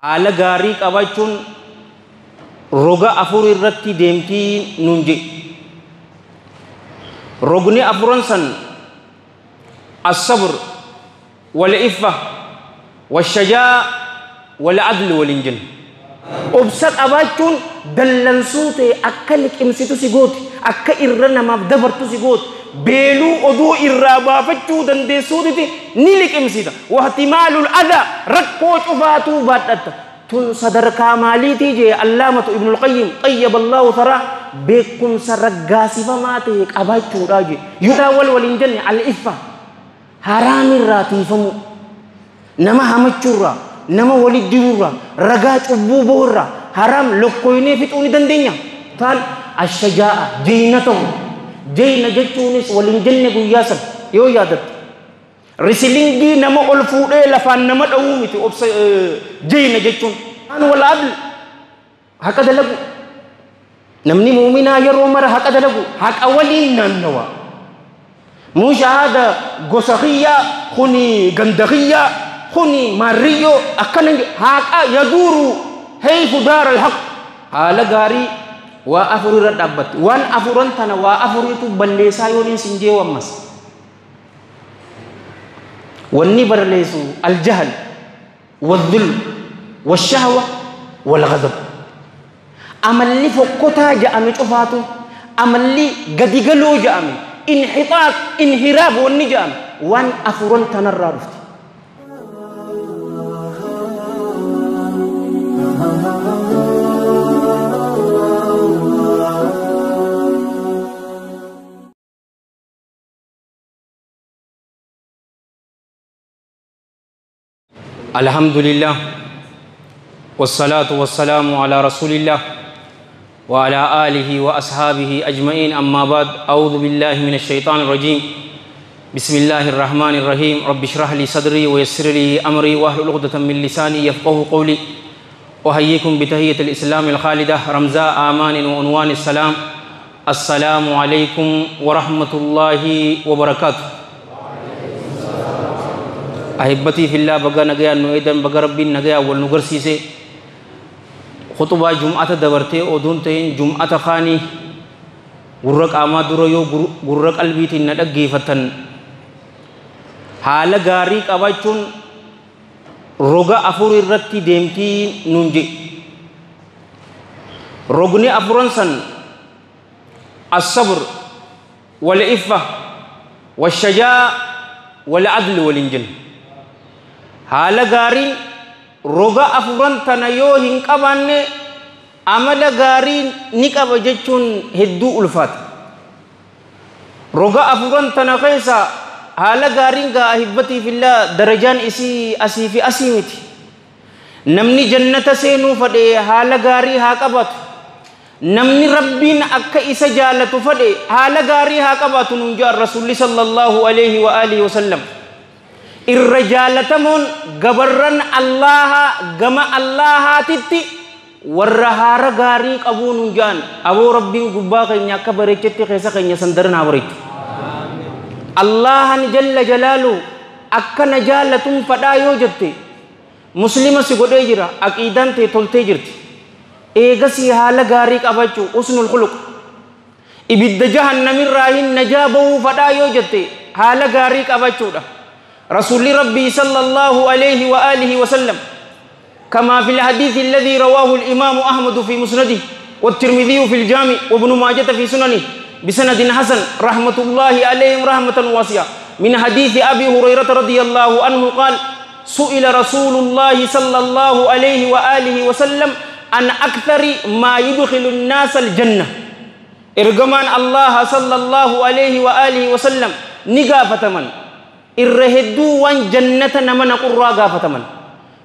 Haala gaarii qabaachuun roga afur irratti deemtii nuun jedhe. Rogni afuran san as-sabr wal-iffa wash-shajaa wal-adl waliin jenna. Obsa qabaachuun dallansuu ta'e akka liqimsitu si gooti, akka irra namaaf dabartu si gooti, beeluu oduu irraa baafachuu dandeessuutiti ni liqimsita. Wahtimaalul adha rakkoo cufaatuu baadhatta. Tun sadarkaa maaliitii jee Allaamatu Ibnul Qayyim xayyaba Allahu taraa beekumsa raggaasifamaa ta'e qabaachuudhaa jee. Yoo wal waliin jenne al-iffa haraamirraa tiifamuu, nama hamachuurraa, nama walit diruurraa, ragaa cubbuu bahuurraa haraam lokkoynee fixuu ni dandeenya. Taan ashajaa'a jeyna ta'u, jeyna jechuunis waliin jenne guyyaa san yoo yaadatte. Risilingii nama ol fuudhee lafaan nama dha'uu miti obsa jeyna jechuun. Taan wal adl haqa dalagu. Namni muuminaa yeroo mara haqa dalagu, haqa waliin naannawa. Muu shahaada gosa kiyyaa, kuni ganda kiyyaa, kuni maarriyyoo akkana haqa yaduuru haythu daara alhaq. Haala gaarii waa afur irra dhaabbatti. Waan afuran tana waa afuriitu balleessaa yooniin sin jee ammas. Wanni barleessu aljahl والذل والشهوة والغضب. Amalli fokkotaa ja'ame cufaatu, amalli gadigaloo ja'ame, inhixaaq inhiraaf wanni ja'ame waan afuran tanarraa dhufti. الحمد لله والصلاة والسلام على رسول الله وعلى آله وأصحابه أجمعين. أما بعد، أعوذ بالله من الشيطان الرجيم. بسم الله الرحمن الرحيم. رب اشرح لي صدري ويسر لي أمري واحلل عقدة من لساني يفقه قولي. أحييكم بتحية الإسلام الخالدة رمزاء آمان وعنوان السلام. السلام عليكم ورحمة الله وبركاته. أحبتي في الله، بقى نجيا نويدا بقى ربي نجيا والنقرسيسي خطبة جمعة دبرتي أدون تين جمعة خاني غرق أما دريو غرق قلبي تندقي فتن. حال غاري قباچون روغا أفور الرتي ديمتي نونجي. روغني أفرنسن الصبر والإفة والشجاع والعدل والإنجل. Haala gaariin roga afuran tana yoo hin qabaanne amala gaarii ni qaba jechuun hedduu ulfaata. Roga afuran tana keessa haala gaariin gaa ahibbatii fillah darajaan isii asii fi asii miti. Namni jannata seenuu fadhe haala gaarii haa qabaatu. Namni rabbiin akka isa jaalatu fadhe haala gaarii haa qabaatu nuun jedhan Rasuulli sallallahu alaihi wa alihi wasallam. Irra jaalatamuun gabarran Allaha gama Allahaatitti warra haara gaarii qabuu nuun jedhan. Aboo rabbiin gubbaa keenya akka bareechetti keessa keenya sandaran haa bareechu. Allahan jalla jalaalu akka na jaalatuun fadhaa yoo jette muslima si godhee jira, aqiidaan tee toltee jirti. Eegasii haala gaarii qabachuu husnul khuluq. Ibidda jahannamirraa hin najaa bahuu fadhaa yoo jette haala gaarii qabachuudha. رسول ربي صلى الله عليه وآله وسلم كما في الحديث الذي رواه الإمام أحمد في مسنده والترمذي في الجامع وابن ماجة في سننه بسند حسن رحمة الله عليهم رحمة واسعة من حديث أبي هريرة رضي الله عنه قال: سئل رسول الله صلى الله عليه وآله وسلم عن أكثر ما يدخل الناس الجنة. إرجمان الله صلى الله عليه وآله وسلم نقافة من إرهدوا وان جنة نمن قرى قافة من.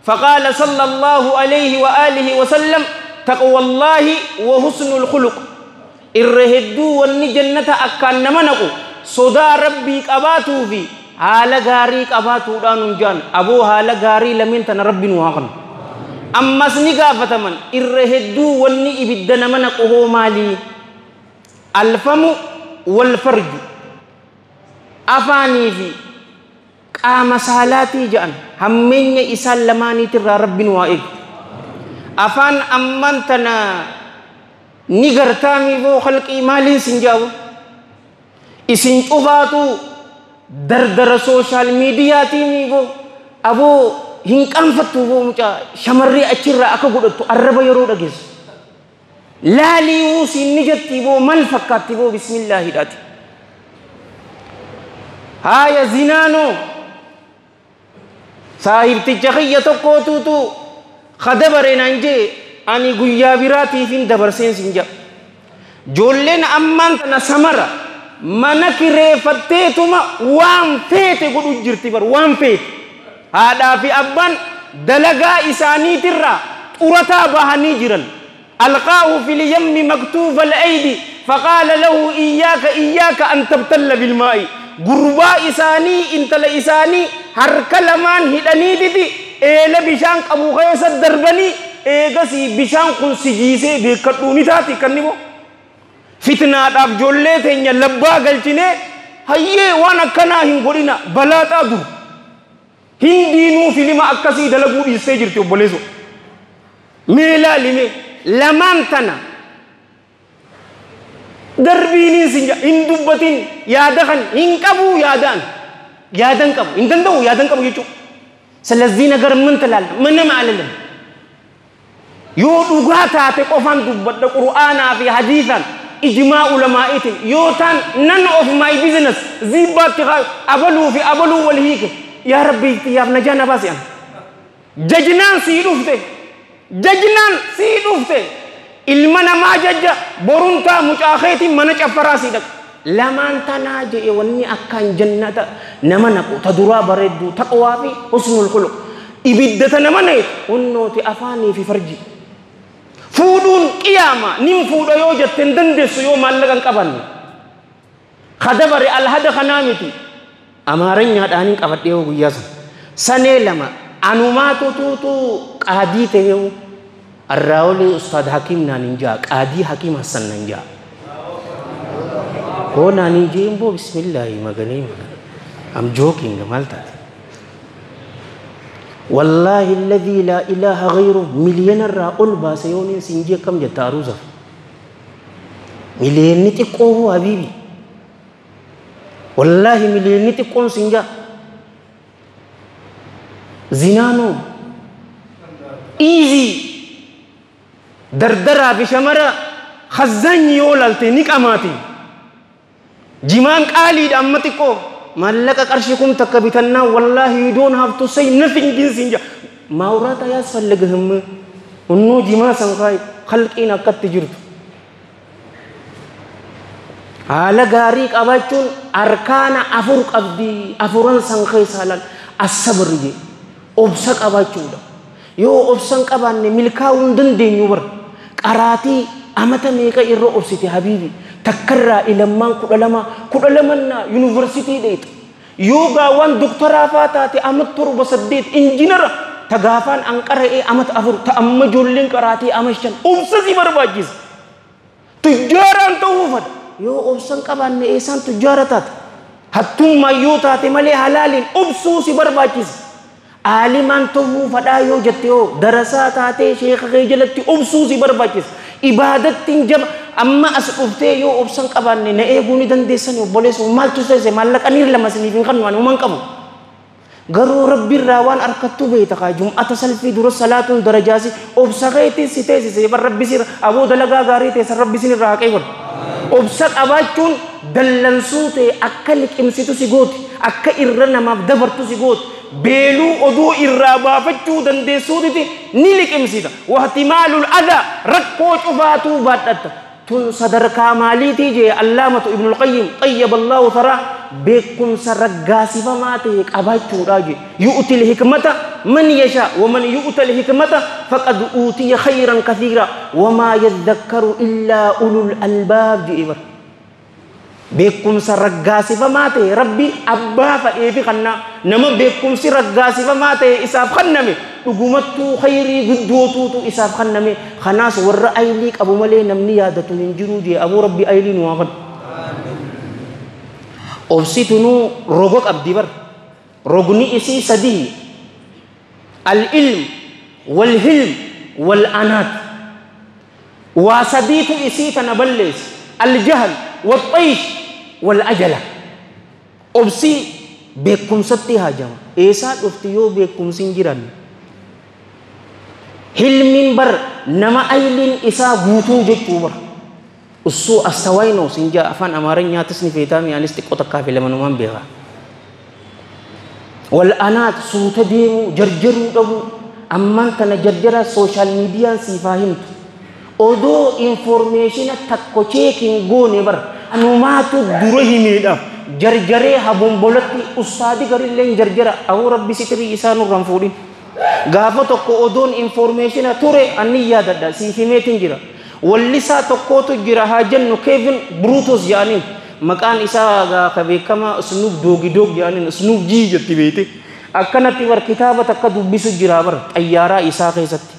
فقال صلى الله عليه وآله وسلم: تقوى الله وحسن الخلق. إرهدوا وان جنة أكان نمنقو صدا ربي قباتو في حال غاري قباتو دانون جان أبو حال غاري لمن تن ربي نواقن. أما سنقافة من إرهدوا وان إبد نمنقو هو مالي الفم والفرج أفاني في qaama saalaatii jedhan hammeenya isaan lamaaniitirraa rabbiin waa eegu. Afaan amman tana ni gartaamii boo khalqii maaliin sin jaabu isin cufaatu dardara sooshaal miidiyaatii boo aboo hin qaanfattu boo mucaa shamarree achirraa akka godhattu arraba yeroo dhageessu laalii wuusiin ni jetti boo mal fakkaatti boo bismillaahiidhaati haaya zinaanoo saahibticha kiyya tokkootuutu kadabare naan jee ani guyyaa biraatiifin dabarseen sin jedha joolleen ammaan tana samara mana kireeffatteetuma waan feete godhu jirti bar waan feete haadhaa fi abbaan dalagaa isaaniitirraa xurataa bahanii jiran alqaahu fil yammi maktuufa al-aydi faqaala lahu iyyaaka iyyaaka an tabtalla bilmaa'i gurbaa isaanii intala isaanii harka lamaan hidhaniititi eela bishaan qabu keessa darbanii eegasii bishaan kun si jiisee beekadhuu ni taati kanni moo fitnaadhaaf ijoollee teenya labbaa galchinee hayyee waan akkanaa hin godhina balaaxaa dur hindiinuu filima akkasii dalaguu dhiistee jirti obboleesso mee ilaalime lamaan tana darbiiniin sin hin dubbatin yaada kan hin qabu yaadaan yaadan qabu hin danda'u yaadan qabu jechuudha. ስለዚህ ነገር ምን ትላለህ? ምንም አልልም። yoo dhugaa taate qofaan dubbadha qur'aanaa fi hadiisaan ijmaa ulamaa'iitiin yoo taan none of my business ziibbaatti abaluu fi abaluu wal hiike yaa rabbi yaaf najaa na baasi an jajnaan sii dhufte jajnaan sii dhufte ilma namaa jajja boruntaa mucaa keetiin mana caffaraa sii dhaqa lamaan tanaa je'e wanni akkaan jannata nama naqu ta duraa bareedduu taqwaa fi husnul khuluq ibiddata nama neetu hunnooti afaanii fi farji fuudhuun qiyaama nin fuudha yoo jette hin dandeessu yoo maallaqa hin qabanne kadabare alhada kanaa miti amaaranyaadhaanin qabadhee yoo guyyaa san sanee lama anumaatu tuutu qaadii ta'eewu arraawolii ustaad hakiim naan hin jaa qaadii hakiim hassan nan jaa hoo naan hin jeen boo bismillaahi maganee magane I'm joking maal taate والله الذي لا إله غيره مليون الرا أول باسيونين سنجي كم جتاروزا مليون نتقوه حبيبي والله مليون نتقون سنجا زنانو إيزي دردرا بشمرا خزان يولالتي نك أماتي جمان قالي أمتكو مالك قرشكم تكبتنا والله you don't have to say nothing جنسين ما وراتا ياسفلقهم ونو جما سنخاي خلقين قد تجرت haala gaarii qabaachuun arkaana afur qabdi afuran san keessa laal asabr je obsa qabaachuudha yoo obsan qabaanne milkaa'uu hin dandeenyu bar qaraatii amata meeqa irra obsite habiibi takkarraa ilammaan 12 12 yuunivarsiitii dheeta yoo gaawwan doktoraa faa taate amat 7 8 injinara ta gaafaan an qara'ee amat 4 ta amma ijoolleen qaraatii ama 5 obsa si barbaachisa tujjaaraan ta'uu fadha yoo obsan qabaanne eessaan tujjaara taata hattummaa yoo taate malee halaaliin obsuu si barbaachisa aalimaan ta'uu fadhaa yoo jette yoo darasaa taatee sheeka kee jalatti obsuu si barbaachisa ibaadattiin jaba amma as dhuftee yoo obsan qabaanne na eeguu ni dandeessan obboleessu maaltu seese maallaqaniir lama isiniif hin kennu ani human qabu garuu rabbiirraa waan harkattu beekta kaa jum'ata salfii dura salaatuun darajaasi obsa keetiin si teessise bar rabbi sirra aboo dalagaa gaarii teessan rabbi sinirraa haqee godha obsa qabaachuun dallansuu ta'e akka liqimsitu si gooti akka irra namaaf dabartu si gooti beeluu oduu irraa baafachuu dandeessuutiti ni liqimsita wahtimaalul adhaa rakkoo cufaatuu baadhatta tun sadarkaa maaliitii jee allaamatu ibnul qayyim xayyaba allaahu taraa beekumsa raggaasifamaa ta'e qabaachuudhaa jee yu'til hikmata man yashaa waman yu'tal hikmata faqad uutiya khayran kathiira wamaa yadhakkaru illaa ulul albaab jee bar beekumsa raggaasifamaa ta'e rabbiin abbaa fadheefi kannaa nama beekumsi raggaasifamaa ta'e isaaf kanname dhugumattuu khayrii guddootuutu isaaf kanname kanaas warra aylii qabu malee namni yaadatu hin jiruu jee abuu rabbi aylii nu haa kennu. Obsitunuu roga qabdi bar rogni isii sadii al-ilm wal-hilm والأنات وسديت إسيت نبلس الجهل والطيش والأجلة أبسي بكم ستي هاجم إيسا أفتيو بكم سنجران هلمين بر نما أيلين إسا غوتو جتو بر أسو أستوينو سنجا أفان أمارين ياتسني في تامي أنستك أتكافي لمن من بها والأنات سوت ديمو جرجرو دبو أمان تنا جرجرا سوشيال ميديا سيفاهمت odoo information takko checking goone bar anumaatu dura himeedhaaf jarjaree habombolatti ustaadi garilleen jarjara awoo rabbi sitirii isaa nurraan fuudhin gaafa tokko odoon information ture anni yaadadha siif himeetin jira wallisaa tokkootu jira haa jennu Kevin Brutus jedhaniin maqaan isaa gaafa beekamaa Snoop Doggy Dogg jedhaniin Snoop G jetti beete akkanatti bar kitaaba takka dubbisu jira bar xayyaaraa isaa keessatti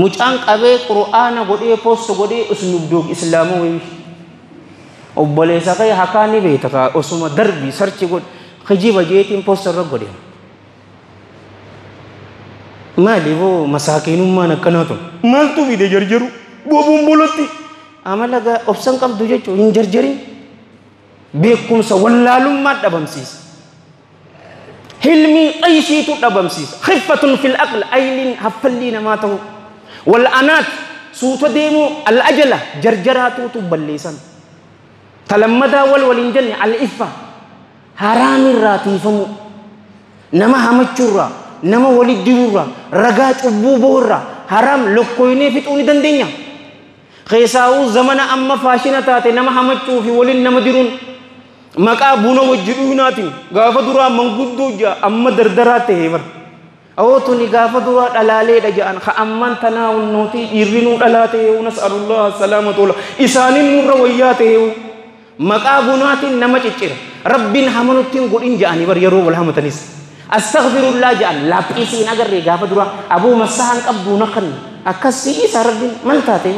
mucaan qabee qur'aana godhee post godhee Snoop Dogg islaamoo wayii obboleessa kee hakaa ni beekta kaa osuma darbii sarchi godhe kijiba jeetiin post irra godhe maaliifoo masaakiinummaan akkanaa tun maaltu fide jarjaru bobombolotti amala gaa obsan qabdu jechuun hin jarjarin beekumsa wallaalummaa dhabamsiisa hilmii qayshiitu dhabamsiisa khiffatun fil aql ayliin haffallii namaa ta'u والأنات سوت ديمو الأجلة جرجراتو تبليسان تلمدا والولنجن الإفة حرام الراتيفمو نما همچورا نما ولديورا رغاج أبوبورا حرام لكويني فتوني دندنيا خيساو زمن أما فاشنة تاتي نما همچو في ولين نما ديرون مكا بونو وجدوناتين غافة درا منقودو جا أما دردراتي هيبر أو توني غافة درا دلالي دجان خأمان تناول نوتي يرنو دلاته ونسأل الله السلامة والله إسانين نور وياته مكا بوناتين نما تشير ربين همنوتين قولين جاني بر يرو ولا همتنيس أستغفر الله جان لا بيسي نجر غافة درا أبو مسحان أبو نخن أكسي سردين من تاته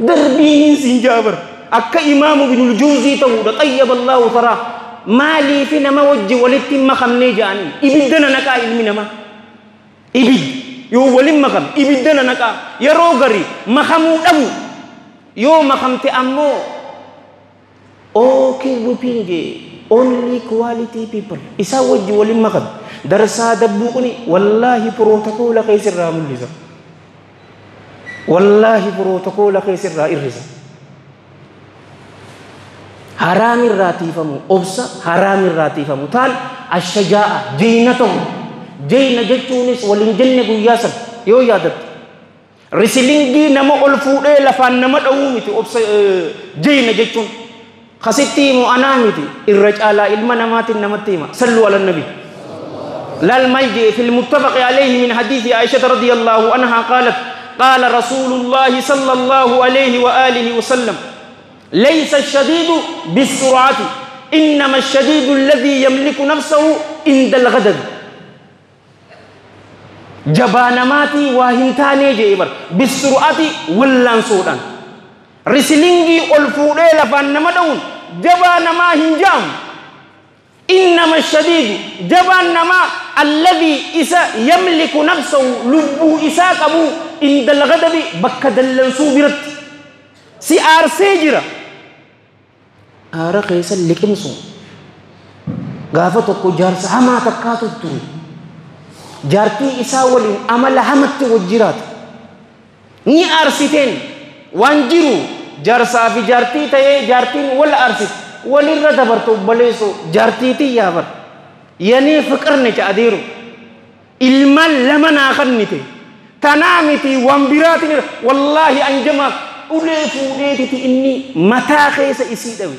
دربين سنجابر أكا إمام بن الجوزي تهود طيب الله ثراه مالي في نما وجه ولدت ما خمني جاني إبدنا نكا علمي نما إبد يو ولم ما خم إبدنا نكا يرو غري ما خمو أبو يو ما خمت أمو أوكي وبينجي only quality people إسا وجه ولم ما خم درسا دبوني والله بروتوكول قيس الرامل لذا والله بروتوكول قيس الرائر حرام الراتيفمو أبسا حرام الراتيفمو تال الشجاعة جينتهم جينة جتونس ولنجن قياسا يو يادت رسلينجي نما ألفو لفان نما أومتي أبسا جينة جتون خسيتي مو أنامتي الرجال إلما نمات نمتيما صلوا على النبي لا الملجئ في المتفق عليه من حديث عائشة رضي الله عنها قالت قال رسول الله صلى الله عليه وآله وسلم ليس الشديد بالسرعة إنما الشديد الذي يملك نفسه عند الغضب جبانماتي واهنتاني جيبر بالسرعة واللانسودان رسلينجي ألفوري لفان نمدون جبانما هنجام إنما الشديد جبانما الذي إسا يملك نفسه لبو إساك أبو عند الغضب بكد اللنسو برت سي آر سيجرا آر قيسا لكمسو غافة تكو جارس هما تكاتو ترو جارتي إسا ولين أمل همت وجرات ني آرسيتين وانجرو جارسا في جارتي تاي جارتين ولا آرسيت ولين ردبرتو بليسو جارتي تي يابر يعني فكرني تأديرو المال لمن آخرني تنامتي وانبراتي والله أنجمك ulee fuudheetiti inni mataa keessa isii dhawe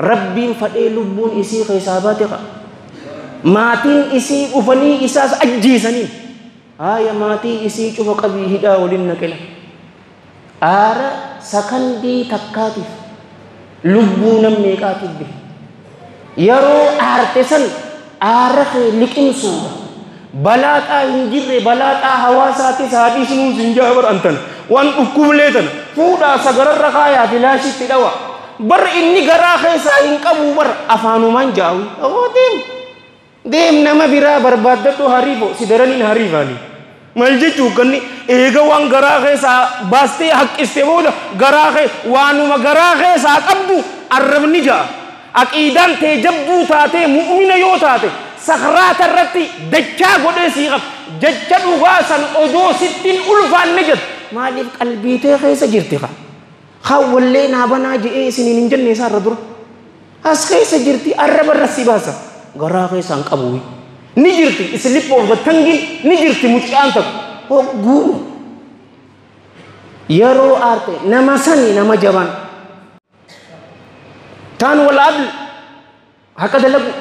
rabbiin fadhee lubbuun isii keessaa baate qa maatiin isii dhufanii isaas ajjeesanii haaya maatii isii cufa qabii hidhaa waliin naqila aara sakandii takkaatiif lubbuu nam meeqaatiif bihe yeroo aarte san aara kee liqimsuudha balaaxaa hin jirre balaaxaa hawaasaatis haadhiisnuun sin jaabar antana waan dhukkublee tana fuudhaa sagararra kaayaa filaashitti dhawa bar inni garaa keessaa hin qabu bar afaanumaan jaawi awoo deem deem nama biraa barbaaddadhu hariifo si daraniin hariifaani Maal jechuu kanni eega waan garaa keessaa baastee haqqistee booda garaa kee waanuma garaa keessaa qabdu arrabni ja'a. Aqiidaan tee jabduu taatee mu'mina yoo taate sakhraata irratti dachaa godhee sii qaba. Jecha dhugaa san odoo sittiin ulfaanne jettu. Maaliif qalbii tee keessa jirti kaa? Haa wallee naa banaa je'ee isiniin hin jenne isaarra dura. As keessa jirti arraba irra si baasa. Garaa keessaan qabu. Ni jirti slip of the tongue ni jirti mucaan tokko. Hogguu yeroo aarte nama sani nama jaban. Taan wal adl haqa dalagu.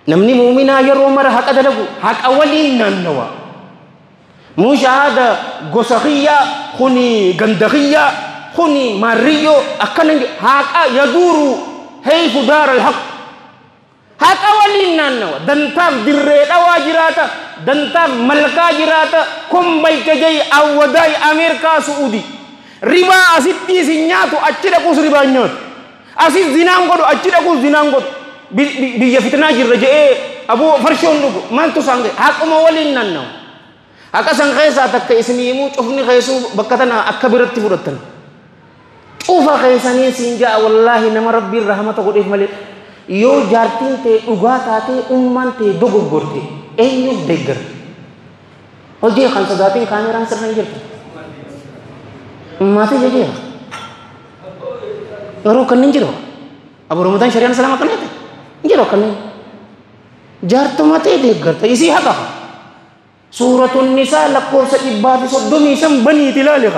Namni muuminaa yeroo mara haqa dalagu haqa waliin naannawa. Mushaahada gosa kiyyaa kuni ganda kiyyaa kuni maarriyyoo akkana haqa yaduuru hayfu daara alhaq. Haqa waliin naannawa. Dantaaf dirree dhawaa jiraata. Dantaaf malkaa jiraata. Kombalcha jayi awwadaay Ameerikaa Su'uudii. Ribaa asitti isin nyaatu achi dhaquus ribaa nyaatu. Asis zinaan godhu achi dhaquus zinaan godhu. Biyya fitnaa jirra je'ee aboo farshoon dhugu maaltu isaan ga'e haquma waliin naannawa. Haqa san keessaa takka isinii himuu cufni keessuu bakka tana akka biratti fudhattan. Cufa keessanii siin ja'a wallaahi nama rabbiin rahmata godheef malee yoo jaartiin ta'e dhugaa taatee ummaan ta'e dogoggorte eenyuuf deeggarta. Hojii kan sodaatiin kaameraan sirra hin jirtu. Ummaatii jejeera. Garuu kanneen jiru. Abu Ramadaan shari'aan islaamaa akkana jette. Hin jiru kanneen. Jaartuma ta'e deeggarta isii haqa. Suuratun Nisaa lakkoofsa 135 baniiti ilaali.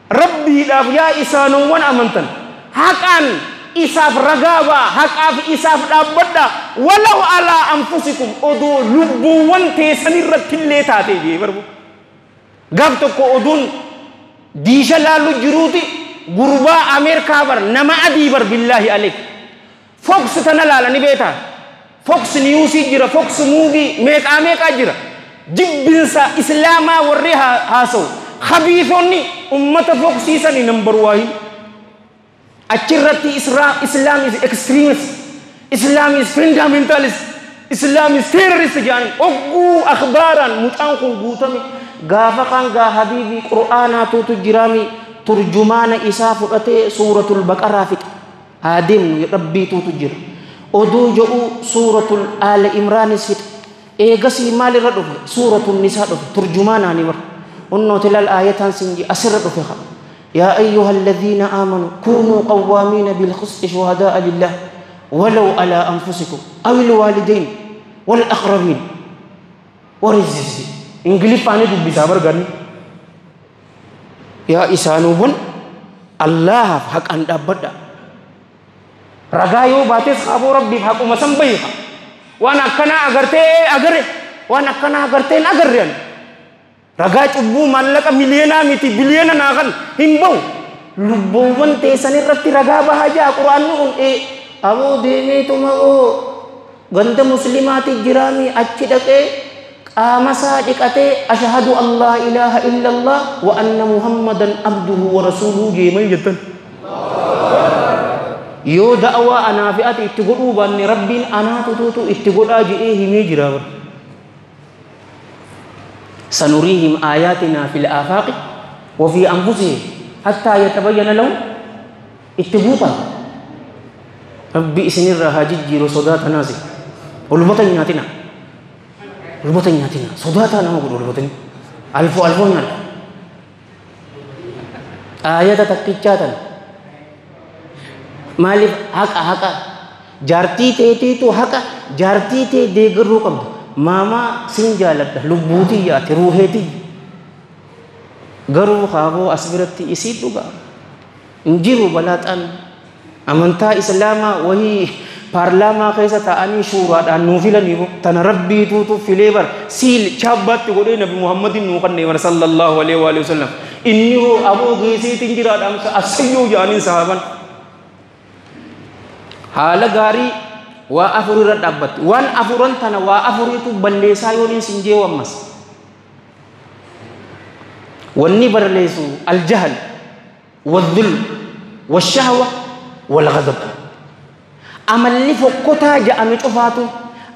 Rabbiidhaaf yaa isaanowwan amantan haqaan isaaf ragaa ba'a haqaaf isaaf dhaabbadha walaw alaa anfusikum odoo lubbuuwwan teessan irratti illee taate jee barbu. Gaaf tokko oduun diisha laalu jiruuti gurbaa Ameerikaa bar nama adii bar billaahi aleek. Fox tana laala ni beetaa. Fox Newsii jira, Fox Movie meeqaa meeqaa jira. Jibbinsa Islaamaa warri haasa'u. Khabiisonni ummata Foxiisanii number waahii. Achirratti Islam is extremist, Islam is fundamentalist, Islam is terrorist jedhanii ogguu akhbaaraan mucaan kun guutame gaafa kaan gaa habiibii qur'aanaatuutu jiraami turjumaana isaa fudhatee suuratul baqaraa fixe. Haa deemnu rabbiituutu jira. Oduu jedhu suuratul aala imraanis fixe. Eegasii maalirra dhufe suuratul nisaa dhufe turjumaanaani bara. Unnooti lal aayataan sin asirra dhufe haa. يا أيها الذين آمنوا كونوا قوامين بالقسط شهداء لله ولو على أنفسكم أو الوالدين والأقربين. ورزز إنجليز فاني دبي سابر غني يا إسانوبن الله حق أن دبدا رغايو باتس خابو ربي حق مسم بيها وانا كنا أغرتي أغري وانا كنا أغرتي أغريان ragaa cubbuu maallaqa miliyoonaa miti biliyoona naa kan hin bahu lubbuuwwan teessan irratti ragaa bahaa jaa quraanni kun aboo deemeetuma oo ganda muslimaati jiraami achi dhaqee qaama isaa dhiqatee ashhadu an laa ilaaha illallah wa anna muhammadan abduhu wa rasuuluhu jeemal jettan. Yoo da'awaa anaa fi ati itti godhuu baanne rabbiin anaatu tuutu itti godhaa je'ee himee jira bara. سنريهم آياتنا في الآفاق وفي أنفسهم حتى يتبين لهم اتبوطا. ربي إسنير هاججي وصدات نازي والبطن ياتنا والبطن ياتنا صداتنا ما قول والبطن ألف ألف آيات تكتشاتا مالف حق حق جارتي تيتي تو حق جارتي تي ديگرو قبض ماما سنجالت لبوتي ياتي روحيتي garuu kaaboo as biratti isii dhugaa hin jiru balaaxaan amantaa islaamaa wahii paarlaamaa keessa taa'anii shuuraadhaan nuu filanii tana rabbiituutu filee bar siil chaabbaatti godhee nabi muhammadin nuu kannee bar sallallahu alaihi wa sallam inni hoo aboo geesiitiin jiraadhaamsa asayyoo jedhaniin sahaaban haala gaarii waa afur irra dhaabbatti waan afuran tana waa afuriitu balleessaa yooniin sin jee ammas wanni barleessu aljahl والظلم والشهوة والغضب amalli fokkotaa ja'ame cufaatu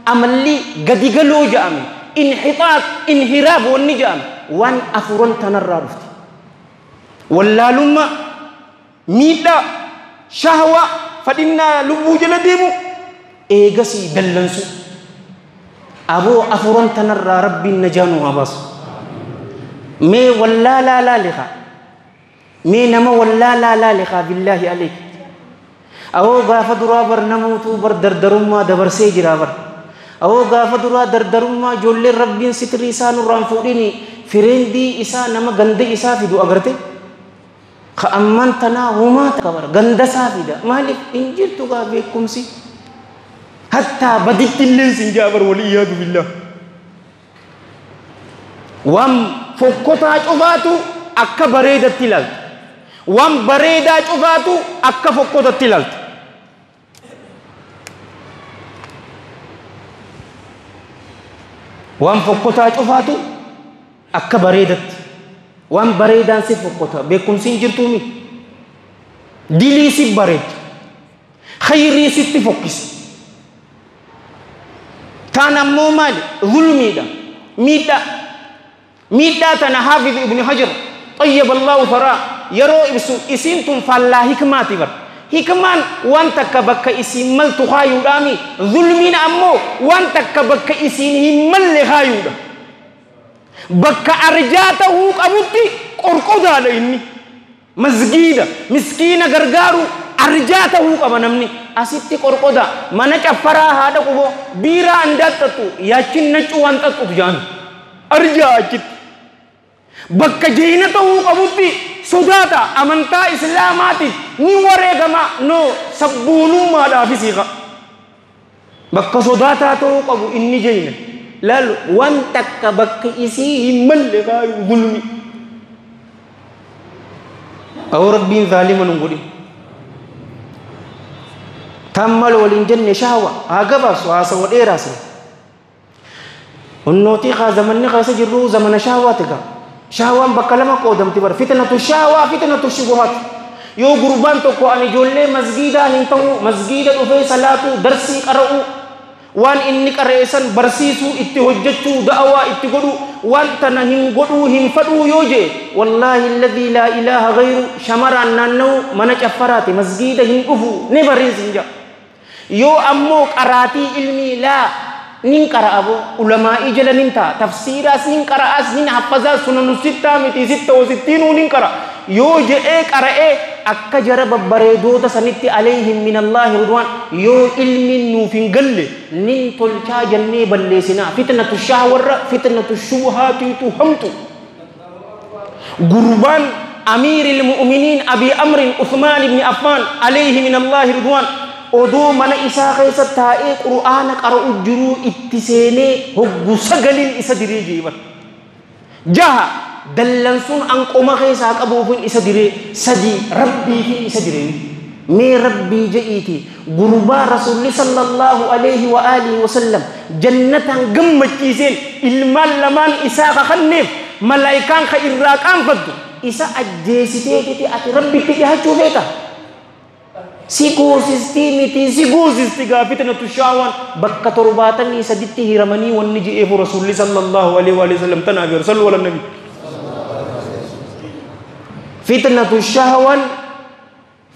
amalli gadi galoo ja'ame Inhixaaq inhiraaf wanni jedhame waan afuran tanarraa dhufte. Wallaalummaa, miidhaa, shahwaa, fadhinnaa lubbuu jala deemu, eegasii dallansu. Aboo afuran tanarraa Rabbiin najaa nu haa baasu. Mee wallaalaa laali kaa. Mee nama wallaalaa laali kaa billaahi aleek. Awoo gaafa duraa bar namuutuu bar dardarummaa dabarsee jira bar. Awoo gaafa duraa dardarummaa ijoolleen Rabbiin sitirii isaa nurraan fuudhini fireendii isaa nama ganda isaa fidu agarte. Ka ammaan tanaa homaa takka bar ganda isaa fida. Maaliif hin jirtu gaa beekumsi. Hattaa baditti illee sin jaa bar waliyyaadu billah. Waan fokkotaa cufaatu akka bareedatti ilaalta. Waan bareedaa cufaatu akka fokkotatti ilaalta. Waan fokkotaa cufaatu akka bareedatti. Waan bareedaan si fokkota beekumsi hin jirtuumi. Dilii si bareecha. Khayrii sitti fokkisa. Taan ammoo maali? Zulmiidha. Miidhaa. Miidhaa tana Haafiz Ibn Hajar طيب الله ثراه yeroo ibsu isiin tun faallaa hikmaati bar. Hikmaan waan takka bakka isiin maltu kaayuudhaami. Zulmiin ammoo waan takka bakka isiin hin malle kaayuudha. Bakka arjaa ta'uu qabutti qorqodaadha inni. Masgiida miskiina gargaaru arjaa ta'uu qaba namni. Asitti qorqoda mana caffaraa haadha quboo biiraa andaattattu yaachin nacuu waan xaxxutu jaanu. Arjaa achitti. Bakka jeena ta'uu qabutti sodaata amantaa islaamaatiif ni wareegama noo sabboonummaadhaafis hiika. Bakka sodaataa ta'uu qabu inni jeena. Laal waan takka bakka isii hin malle kaayu zulmi. Awoo Rabbiin zaalima nun godhin. Taan maal waliin jenne shahwa haa gabaabsu haasawa dheeraasne. Honnootii kaa zamanni keessa jirru zamana shahwaati gaa. Shahwaan bakka lama qoodamti bara. Fitnatu shahwaa fitnatu shubuhaat. Yoo gurbaan tokko ani ijoollee masgiidaa hin ta'u masgiida dhufee salaatu darsii qara'u waan inni qara'e san barsiisuu itti hojjechuu da'awaa itti godhu waan tana hin godhuu hin fadhuu yoo jee wallaahi alladhii laa ilaaha ghayru shamaraan naanna'u mana caffaraati masgiida hin dhufu ni barreessin jaa. Yoo ammoo qaraatii ilmii laa nin qara'a boo ulamaa'ii jala nin ta'a tafsiiraas nin qara'aas nin haffazaas sunanu sittaa miti sitta osittiinuu nin qara'a yoo je'ee qara'ee akka jara babbareedoota sanitti alayhim min Allaahi ridwaan yoo ilmiin nuuf hin galle nin tolchaa jennee balleessinaa fitnatu shahwarra fitnatu shubuhaatiitu hamtu. Gurbaan amiiril mu'miniin Abii Amrin Uthmaan ibn Affaan alayhi min Allaahi ridwaan odoo mana isaa keessa taa'ee qur'aana qara'u jiruu itti seenee hoggu sagaliin isa diree jeeban. Jaha dallansuun an qoma keessaa qabuufin isa diree sadii rabbiifin isa diree. Mee rabbii je'iiti gurbaa rasuulli sallallahu alayhi wa alihi wa sallam jannataan gammachiiseen ilmaan lamaan isaa kakanneef malaayikaan ka irraa qaanfattu isa ajjeesiteetiti ati rabbitti dhiyaachuu feeta. Si goosistii miti si goosisti gaa fitnatu shahwaan bakka 73 hiramanii wanni je'eefu rasuulli sallallahu alayhi wa sallam tanaaf yeroo sallu ala nabi. Fitnatu shahwaan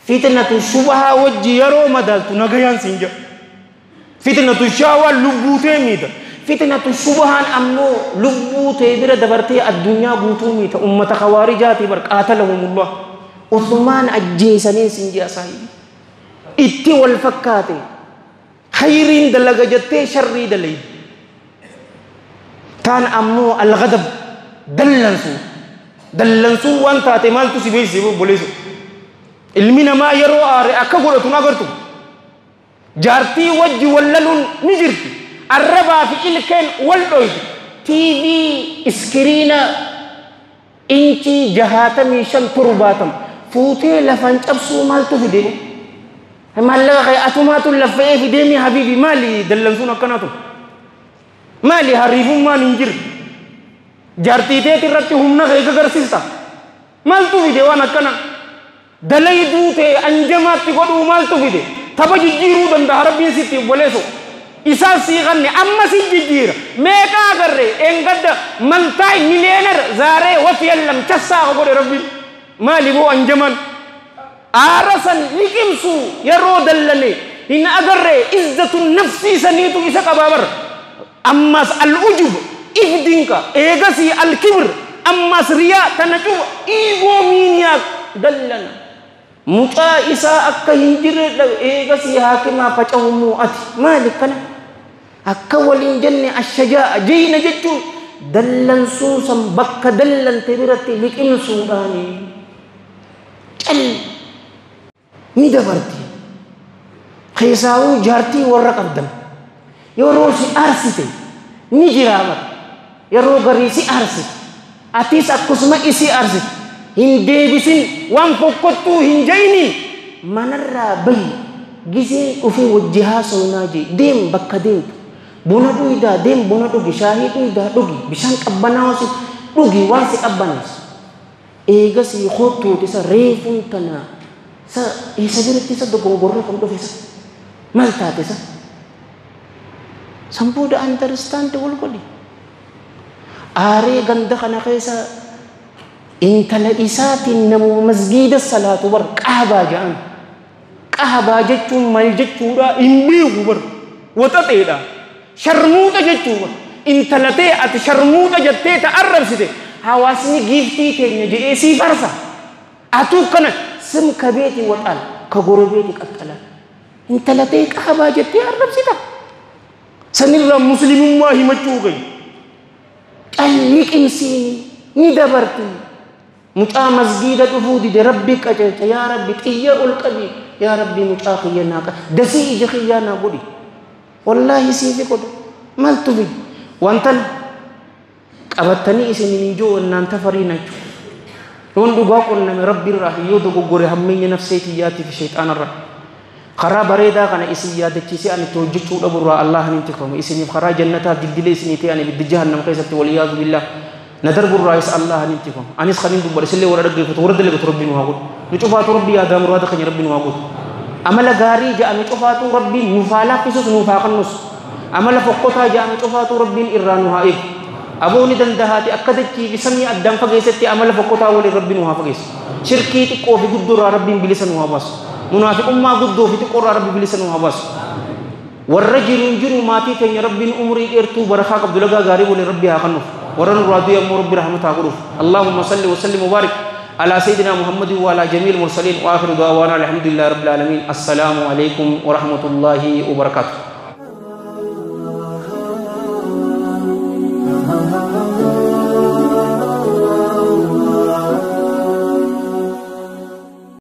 fitnatu shubahaa wajji yeroo madaaltu nagayaan siin jedha. Fitnatu shahwaan lubbuu tee miidha. Fitnatu shubahaan ammoo lubbuu tee bira dabartee addunyaa guutuu miidha. Ummata khawaarijaatii bar qaatalahumullah. Uthmaan ajjeesanii siin jedha saahibi. Itti wal fakkaate khayriin dalaga jettee sharrii dalaydi. Taan ammoo alghadab dallansuu. Dallansuu waan taate maaltu si beeksise obboleessu. Ilmi namaa yeroo aare akka godhatu hin agartu. Jaartii wajji wallaluun ni jirti. Arrabaa fi ilkeen wal dhoydi. TV iskiriina inchii 65 70 fuutee lafaan cabsuu maaltu fide? Maallaqa kee atumaatu laffa'ee fideemi habiibi maali dallansuun akkanaatu? Maali hariifummaan hin jirre? Jaartii teeti irratti humna kee gagarsiista. Maaltu fide waan akkana? Dalayduu ta'e anjamaatti godhuu maaltu fide? Tapha jijjiiruu danda'a Rabbiin sitti obboleessu. Isaan sii kanne amma si jijjiira meeqa agarre engadda maltaay miliyeenar zaaree wafi yallam cassaa godhe rabbiin maali boo anjaman aara san liqimsu yeroo dallane hin agarre izzatu nafsii saniitu isa qabaa bar ammas al-ujub if dinka eegasii al-kibr ammas riyaa tana cufa iigoo miiniyaa dallana mucaa isaa akka hin jirre eegasii haakimaa facahumuu ati maali kana akka waliin jenne ashajaa'a jeyna jechuun dallansuu san bakka dallante biratti liqimsuudhaani cal ni dabarti keessaawuu jaartii warra qabdan yeroo si aarsite ni jiraa bara yeroo garii si aarsite atis akkasuma isii aarsite hin deebisin waan fokkottuu hin jayni manarraa bahi giseen dhufee wajji haasawinaa jee deem bakka deemtu buna dhuydaa deem buna dhugi shaahii dhuydaa dhugi bishaan qabbanaawaa si dhugi waan si qabbaneessu eegasii kottuuti isa reefuun tanaa isa isa biratti isa dogongorree kan dhufe isa maal taate isa san booda understand wal godhi aaree ganda kana keessa intala isaatiin namuma masgiida salaatu bar qaabaa jedhan qaabaa jechuun maal jechuudha hin beeku bar waxaxeedha sharmuuxa jechuu bar intala ta'e ati sharmuuxa jettee ta arrabsite hawaasni giiftii teenya jedhee sii farsa atuu kana sim kabeeti waxaal ka gorobeeti qaxxala intala ta'e qaabaa jettee arrabsita sanirraa muslimummaa himachuu gahi calliqimsiini ni dabarti mucaa masgiida dhufuu dide rabbi qajeelcha yaa rabbi xiyya ol qabi yaa rabbi mucaa kiyya naa qabi dasii ija kiyyaa naa godhi wallaahi siifi godha maaltu fide wantan qabattanii isin hin jiru wannaan tafariin jechuudha yoon dhugaa qunname rabbi irraa yoo dogoggore hammeenya nafsee tiyyaatii fi shayxaanarraa karaa bareedaa kana isin yaadachiisee ani itti hojjechuu dhaburraa Allah hin tikfamu isiniif karaa jannataa dildilee isinii ta'e ani ibidda jahannam keessatti waliyyaadu billah na darburraayis Allah hin tikfamu anis kanin dubbadhe isillee warra dhaggeeffatu warra dalagatu rabbi nu haa godhu nu cufaatu rabbi yaadaa muraada keenya rabbi nu haa godhu amala gaarii ja'ame cufaatu rabbiin nuuf haa laaffisus nuuf haa qannus amala fokkotaa ja'ame cufaatu rabbiin irraa nu haa eegu abooni dandahaati akka dachii fi samii addaan fageessetti amala fokkotaa waliin rabbi nu haa fageessu shirkii xiqqoo fi guddoo irraa rabbiin bilisa nu haa baasu munaafiqummaa guddoo fi xiqqoo irraa rabbi bilisa nu haa baasu warra jiruun jiru maatii teenya rabbiin umurii dheertuu barakaa qabdu lagaa gaarii waliin rabbi haa kennuuf warra nurraa du'e ammoo rabbi rahmata haa godhuuf allahumma salli wa sallim mubaarik على سيدنا محمد وعلى جميع المرسلين وآخر دعوانا الحمد لله رب العالمين. السلام عليكم ورحمة الله وبركاته.